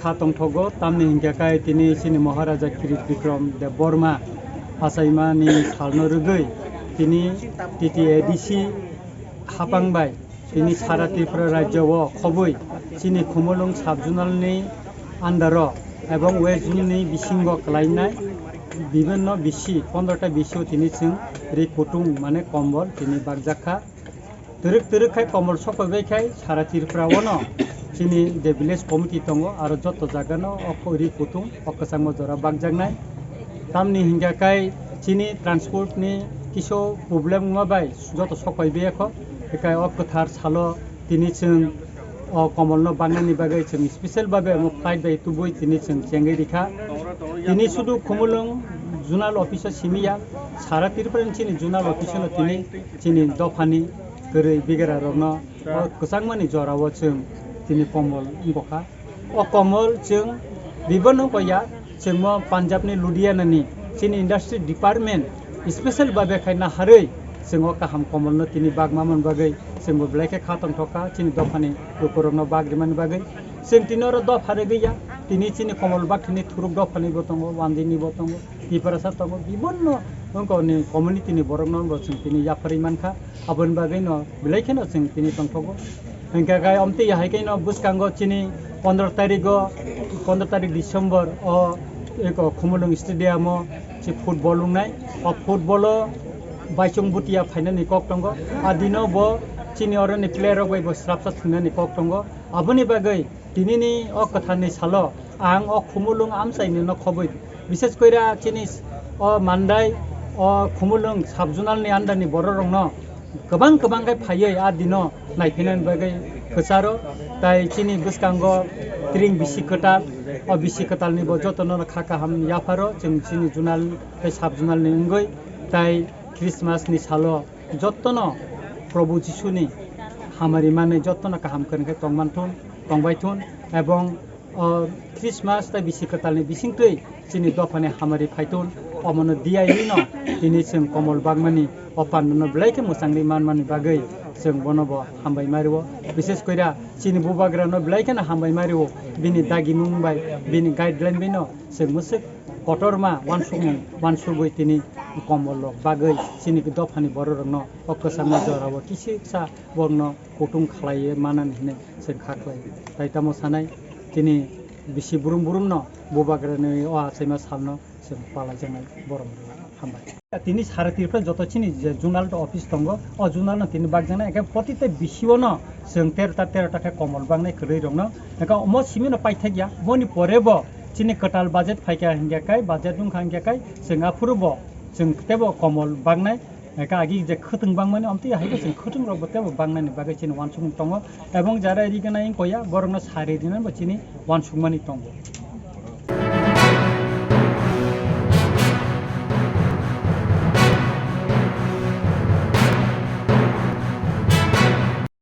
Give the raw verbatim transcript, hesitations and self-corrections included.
Ha tongthogo, tamni hinkhe kai tini chini Maharaja Kirit Bikram Deb Borma achaimani salno rwgwi tini T T A D C hapang bai tini sara Tripura rajyo o khobwi chini Khumulwng sub-zonal ni under o ebong West Zone ni bisingo kwlainai bibinno bisi, pondro ta bisi o tini chwng ri kutung mane kombol tini bakjak kha. Twrwk twrwk khai kombol sokoi bai khai sara Tripura o no chini je village committee tongo aro joto jaga no o ri kutung o kwchangma jora bakjaknai. Tamni hinkhe kai chini transport ni kisu problem wngma bai joto sokoi bai kho, hikai o kwthar salo tini chwng o kombol no baknani bagwi chwng special babe omo flight bai tubui tini chwng chengwi rikha. Tini sudu Khumulwng zonal office o simi ya, sara Tripura ni chini zonal office no tini chini dophani kwrwi bigera rokno o kwchangmani jorao chwng tini kombol wngkha. O kombol chwng bibonno wngkha ya, chwngmo Punjab ni Ludhiana ni chini industry department special babe khai naharwi chwng o kaham kombol no tini bagma man bagwi chwng bo belai khe kha tongthok kha chini dophani lukurokno bagrimani bagwi. Chwng tini oro dopha rwgwi ya, tini chini kombol bakthini thuruk dophani bo tongo, wandini bo tongo, Tiprasa tongo, bibonno wngkha ni community ni borokno bo chwng tini yapharwi mankha. Aboni bagwi no belai kheno chwng tini tongthogo. Hinkhe kai omtwi hai khe no bwskango chini pondro tarigo, pondro tarik December o eko Khumulwng stadium o si football wngnai. O football o Baisong Bhutia phainani kok tongo. A dino bo chini oroni player rok bai bo srapsa thwinani kok tongo. Aboni bagwi tinini o kwtharni salo ang o Khumulwng amchaini no khobwi, bishes koira chini o Mandai o Khumulwng sub-zonal ni under ni borok rokno kwbang kwbang khe phaiwi a dino naiphinani bagwi kwcharo, tai chini bwskango tring bisi kwtal, o bisi kwtal ni bo jotono kha kaham yapharo chwng chini zonal tei sub-zonal ni wngwi, tai Christmas ni salo jotono Probhu Jisu ni hamari manwi jotono kaham kwrwng khe tongman thun, tongbai thun, ebong o Christmas tei bisi kwtal ni bisingtwi chini dophani hamari phai thun, omono diyaino tini chwng kombol bakmani o pandano belai khe mwchangwi manmani bagwi chwng bono bo hambai ma rwo. Bishes koira chini bubagrano belai kheno hambai ma rwo, bini dagimung bai, bini guideline baino chwng mwswk kotorma uansukmung uansugwi tini kombol rok bagwi chini dophani borok rokno o kwchangma jorao kisiksa borokno kutung khlaiwi manani hinwi chwng kha khlai. Tai tamo sanai chini bisi brum brumno bubagrani o achaima salno chwng palaijaknai borok hambai. Tini sara Tripura joto chini je zonal office tongo, o zonal no tini bakjaknai, hwnkhe poti tei bisio no chwng tero ta, tero ta khe kombol baknai kwrwi rokno, hwnkhe omo simi no paithak ya, boni pore bo chini kwtal budget phaikha hinkhe kai, budget wngkha hinkhe kai, chwng aphuru bo chwng teibo kombol baknai. Eka agi je khwtwng bangmani omtwi hai khe chwng khwtwng rok bo teibo bangnani bagwi chini uansukmung tongo, ebong jara ri gana wng koya borokno sari rinani bo chini uansukmani tongo.